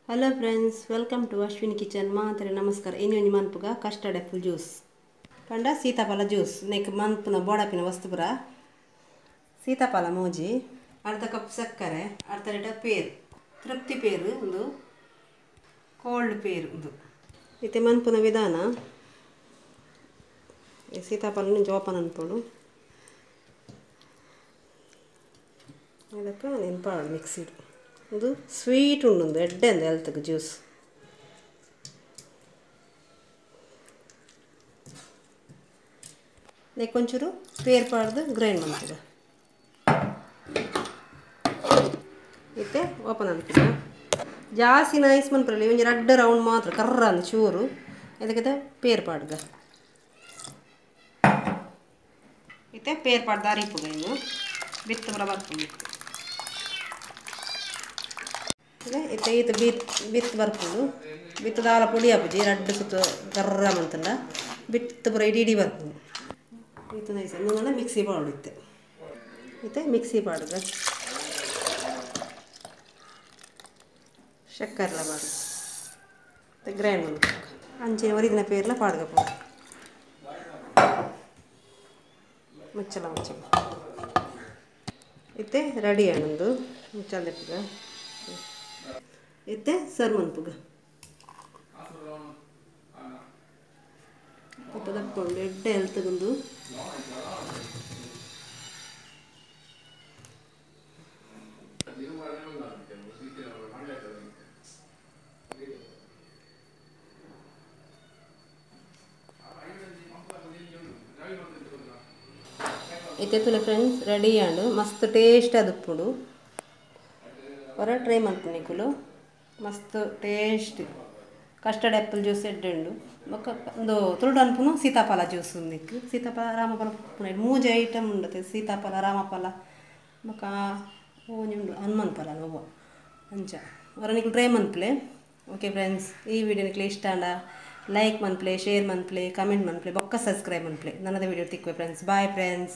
Hello friends, welcome to Ashwini kitchen. ಮಾತ್ರ ನಮಸ್ಕಾರ. ಇನ್ನೊಂದು ಮನ್ಪುಗ ಕಸ್ಟರ್ಡ್ ಆ್ಯಪಲ್ ಜ್ಯೂಸ್ ಪಂಡ ಸೀತಾಫಲ ಜ್ಯೂಸ್. ನೆಕ್ ಮನ್ಪುನ ಬೋಡಾಪಿನ ವಸ್ತುಪುರ ಸೀತಾಫಲ ಮೋಜಿ, ಅರ್ಧ ಕಪ್ ಸಕ್ಕರೆ, ಅರ್ಧ ಲೀಟರ್ ಪೇರು, ತೃಪ್ತಿ ಪೇರು ಒಂದು, ಕೋಲ್ಡ್ ಪೇರು ಒಂದು. ಇತ್ತೆ ಮನ್ಪುನ ವಿಧಾನ, ಸೀತಾಫಲ ಓಪನ್ ಅನ್ಪೋಡು, ಇದಕ್ಕೆ ನೆನ್ಪಾಡು ಮಿಕ್ಸಿಡ್. ಇದು ಸ್ವೀಟ್ ಉಂಡು, ಎಡ್ಡೆ ಅಂದ ಹೆಲ್ತ್ಗೆ ಜ್ಯೂಸ್. ಒಂಚೂರು ಪೇರು ಪಾಡ್ದು ಗ್ರೈಂಡ್ ಮಾಡ್ತದೆ. ಇತ್ತೆ ಓಪನ್ ಅನ್ಪಿದ ಜಾಸ್ತಿ ನೈಸ್ ಮನ್ಪರಲ್ಲ, ಒಂಜಿ ರಡ್ಡ್ ರೌಂಡ್ ಮಾತ್ರ ಕರ್ರ ಅಂದ್ ಚೂರು. ಇದಕ್ಕೆ ಪೇರು ಪಾಡ್ಗ ಇತ್ತೆ ಪೇರು ಪಾಡ್ದು ಅರಿಪುಗ ಇನ್ನು ಬಿತ್ತು ಬರ ಬರ್ಪುಂಡು. ಇತ್ತೆ ಈತ ಬಿತ್ತು ಬರ್ಪುಂಡು. ಬಿತ್ತು ದಾಲ ಪೊಡಿ ಆಪುಜಿ, ರಡ್ಡ್ ಸುತ್ತ ಕರ್ರ ಮಂತಂಡ ಬಿತ್ತು ಪೂರ ಇಡೀ ಇಡೀ ಬರ್ಪುಂಡು. ಈತ ನೈಸ್ ಅಂದ ಮಿಕ್ಸಿ ಪಾಡು. ಇತ್ತೆ ಇತ್ತೆ ಮಿಕ್ಸಿ ಪಾಡುಗ ಸಕ್ಕರೆಲ ಪಾಡು, ಗ್ರೈಂಡ್ ಮಾಡ್ಬೇಕು. ಅಂಚಿನ ಒರಿದಿನ ಪೇರ್ಲ ಪಾಡ್ಗ ಪೋ ಮುಚ್ಚಲ ಮುಚ್ಚಲ. ಇತ್ತೆ ರೆಡಿ ಆನಂದು ಮುಚ್ಚಲ್ದೆಪ್ಪುಗ. ಇತ್ತೆ ಸರ್ವ್ ಮನ್ಪುಗ. ದಪ್ಪುಂಡು, ಎಡ್ಡೆ ಹೆಲ್ತ್ಗುಂದು. ಇತ್ತೆ ತುಲೆ ಫ್ರೆಂಡ್ಸ್ ರೆಡಿ ಆಂಡು, ಮಸ್ತ್ ಟೇಸ್ಟ್ ಆದುಪ್ಪುಂಡು. ಹೊರ ಟ್ರೈ ಮನ್ಪುಂಡು ನಿಕುಲು, ಮಸ್ತ್ ಟೇಸ್ಟ್ ಕಸ್ಟರ್ಡ್ ಆ್ಯಪಲ್ ಜ್ಯೂಸ್ ಎಡ್ಡೆ ಉಂಡು. ಬೊಕ್ಕ ಒಂದು ತುಳುಡು ಅನ್ಪುನು ಸೀತಾಫಲ ಜ್ಯೂಸ್ ಉಂದಿಕ್. ಸೀತಾಫಲ ರಾಮಫಲ ಮೂಜಿ ಐಟಮ್ ಉಂಡತೆ, ಸೀತಾಫಲ ರಾಮಫಲ ಬೊಕ್ಕ ಒಂಜಿ ಉಂಡು ಹನುಮಾನ್ ಫಲ ನೋವು ಅಂಚ. ಹೊರ ನಿಕುಲು ಟ್ರೈ ಮನ್ಪುಲೆ. ಓಕೆ ಫ್ರೆಂಡ್ಸ್, ಈ ವಿಡಿಯೋ ನಿಕ್ಲೆ ಇಷ್ಟ ಆಂಡ ಲೈಕ್ ಮನ್ಪುಲೆ, ಶೇರ್ ಮನ್ಪುಲೆ, ಕಮೆಂಟ್ ಮನ್ಪುಲೆ, ಬೊಕ್ಕ ಸಬ್ಸ್ಕ್ರೈಬ್ ಮನ್ಪುಲೆ. ನನ್ನದ ವಿಡಿಯೋ ತಿಕ್ಕುವೆ ಫ್ರೆಂಡ್ಸ್. Bye friends.